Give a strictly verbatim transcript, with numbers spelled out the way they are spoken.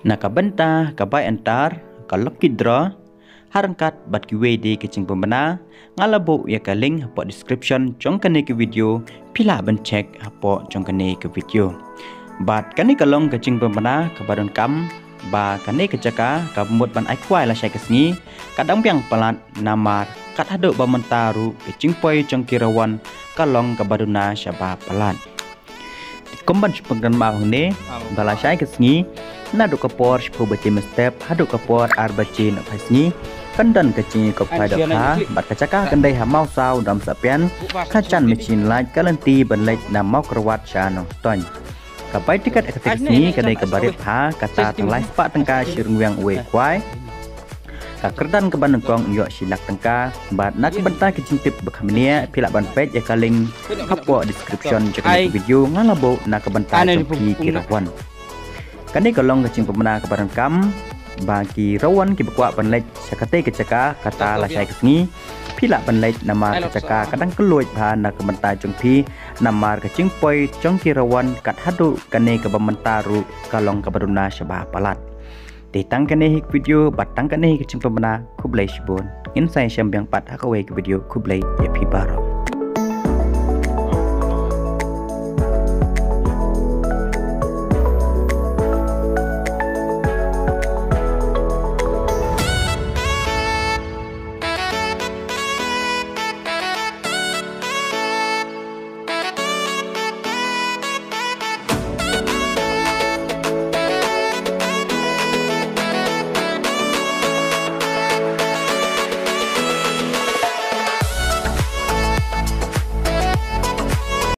Na ka bynta ka bai antar, ka lucky draw, ha ryngkat bad kiwei de ka jingpynbna, nga la buh ïa ka link hapoh description jong kane ka video, phi lah ban check hapoh jong kane ka video. Bad kane ka long ka jingpynbna kaba donkam, ba kane ka jaka kaba mut ban ai khwai lashai ka sngi, ka dang biang palat namar kat haduh ba mynta ruh ka jingpoi jong ki rawon ka long kaba duna shaba palat. Kumban shu pynkynmaw hangne, ba lashai ka sngi, naduh ka por shiphew baje mynstep haduh ka por ar baje nohphai sngi, kan don ka jingïakop khwai dohkha bad ka jaka kan dei ha Mawsaw Domsahpian, ka jan machine lait ka lynti ban leit na Mawkyrwat sha Nongstoiñ. Ka bai tiket ha katei ka sngi ka dei kaba rit bha, kata tang lai spah tyngka shi ryngwiang uwei u khwai. Ka kyrdan kaba nyngkong ïoh shi lak tyngka. Bad na ka bynta ki jingtip ba kham bniah, phi lah ban peit ïa ka link hapoh description jong kane ka video, nga la buh na ka bynta jong phi ki rawon. Kane ka long ka jingpynbna kaba donkam, ba ki rawon kiba kwah ban leit sha katei ka jaka, kata lashai ka sngi, phi lah ban leit namar ka jaka ka dang kylluid bha na ka bynta jong phi, namar ka jingpoi jong ki rawon kat haduh kane kaba mynta ruh ka long kaba duna shaba palat. Te tang kane hi ka video bad tang kane hi ka jingpynbna, khublei shibun. Ngin sa ïashem biang pat ha kawei ka video, khublei ïa phi baroh.